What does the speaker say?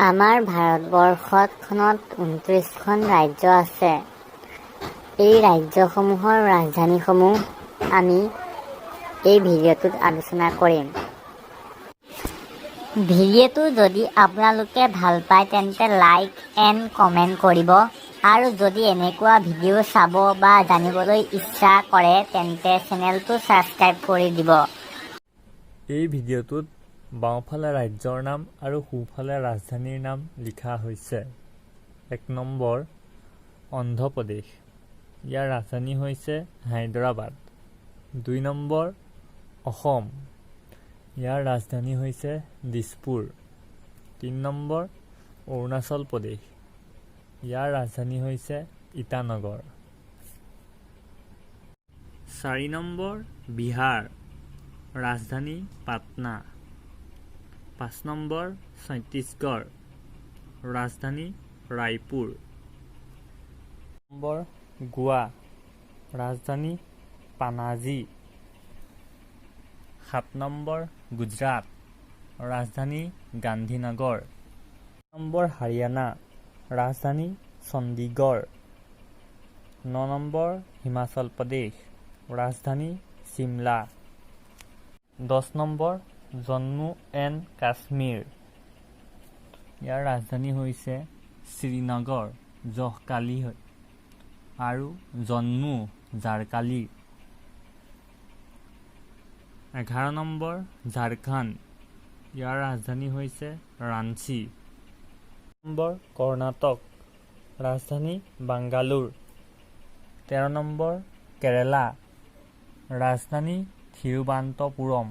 আমাৰ ভাৰতবৰ্ষতখনত 29খন ৰাজ্য আছে। এই ৰাজ্যসমূহৰ ৰাজধানীসমূহ আমি এই ভিডিঅ'টোত আলোচনা কৰিম। ভিডিঅ'টো যদি আপোনালোকে ভাল পায়, তেন্তে লাইক এণ্ড কমেণ্ট কৰিব আৰু যদি এনেকুৱা ভিডিঅ' চাব বা জানিবলৈ ইচ্ছা কৰে, তেন্তে চেনেলটো ছাবস্ক্ৰাইব কৰি দিব। এই ভিডিঅ'টোত বাওঁফালে ৰাজ্যৰ নাম আৰু সোঁফালে ৰাজধানীৰ নাম লিখা হৈছে। 1 নম্বৰ অন্ধ্ৰপ্ৰদেশ, ইয়াৰ ৰাজধানী হৈছে হায়দৰাবাদ। 2 নম্বৰ অসম, ইয়াৰ ৰাজধানী হৈছে দিছপুৰ। 3 নম্বৰ অৰুণাচল প্ৰদেশ, ইয়াৰ ৰাজধানী হৈছে ইটানগৰ। 4 নম্বৰ বিহাৰ, ৰাজধানী পাটনা। 5 নম্বৰ ছত্তীশগড়, ৰাজধানী ৰায়পুৰ। নম্বৰ গোৱা, ৰাজধানী পানাজী। 7 নম্বৰ গুজৰাট, ৰাজধানী গান্ধীনগৰ। নম্বৰ হাৰিয়ানা, ৰাজধানী চণ্ডীগড়। 9 নম্বৰ হিমাচল প্ৰদেশ, ৰাজধানী চিমলা। 10 নম্বৰ জম্মু এণ্ড কাশ্মীৰ, ইয়াৰ ৰাজধানী হৈছে শ্ৰীনগৰ জহকালি হয় আৰু জম্মু জাৰকালি। 11 নম্বৰ ঝাৰখণ্ড, ইয়াৰ ৰাজধানী হৈছে ৰাঞ্চী। নম্বৰ কৰ্ণাটক, ৰাজধানী বাংগালোৰ। 13 নম্বৰ কেৰেলা, ৰাজধানী থিৰুৱনন্তপুৰম।